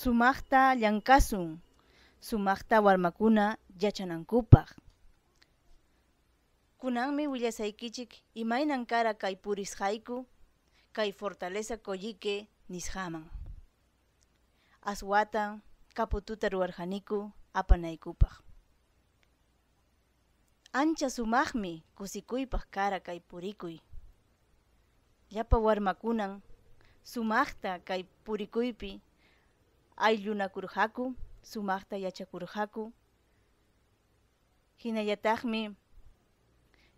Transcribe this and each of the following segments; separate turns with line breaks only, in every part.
Sumaqta llankasun, sumaqta warmakuna yachanankupaq. Kunanmi willasaykichik imaynan kara kay purisqayku kay Fortaleza Collique nisqaman. Aswata kapututa ruwarqaniku apanaykupaq. Ancha sumaqmi kusikuypaq kara kay purikuy. Llapa warmakunan sumaqta kay purikuypi ayllunakurqaku, sumaqta yachakurqaku. Hinallataqmi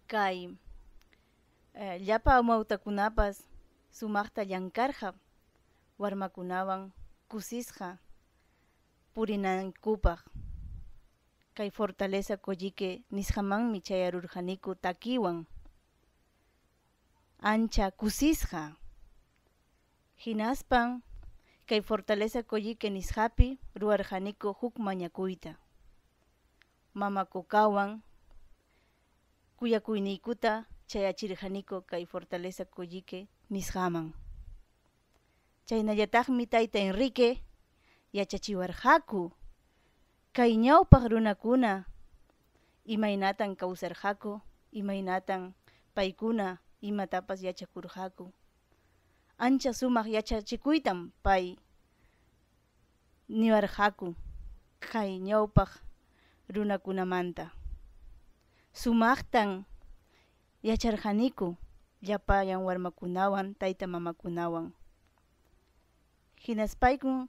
kay llapa amawtakunapas sumaqta llankarqa warmakunawan kusisqa purinankupaq. Kay Fortaleza Collique nisqamanmi chayarurqaniku takiwan. Ancha kusisqa. Hinaspan kay Fortaleza Collique nisqapi ruwarqaniku huk mañakuyta. Mama Cocawan kuyakuyniykuta chayachirqaniku kay Fortaleza Collique nisqaman. Chaynallataqmi tayta Enrique yachachiwarqaku kay ñawpaq runakuna imaynatan kawsarqaku, imaynatan paykuna imatapas yachakurqaku. Ancha sumaq yachachikuytam pay niwarqaku kay ñawpaq runakunamanta. Sumaqtan yacharqaniku llapallan warmakunawan tayta mamakunawan. Hinaspaykum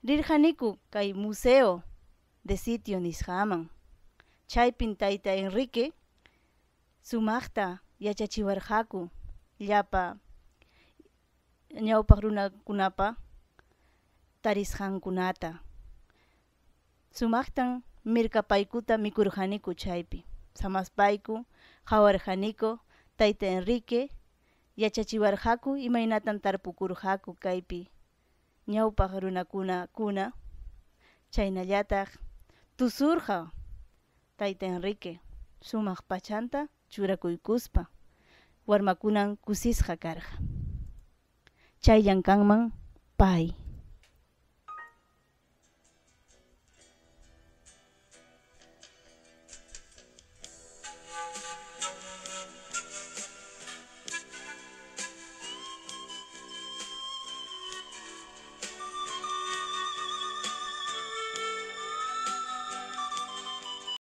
rirqaniku kay museo de sitio nisqaman. Chaypin tayta Enrique sumaqta yachachiwarqaku llapa ñawpaq runakunapa tarisqankunata. Sumaqtan mirkapaykuta mikurqaniku chaypi. Samaspayku qawarqaniku tayta Enrique yachachiwarqaku imaynatan tarpukurqaku kaypi ñawpaq runakuna kuna chaynallataq tusurqa tayta Enrique sumaq pachanta churakuykuspa warmakunan kusisqa karqa. Chayllan kanman pay.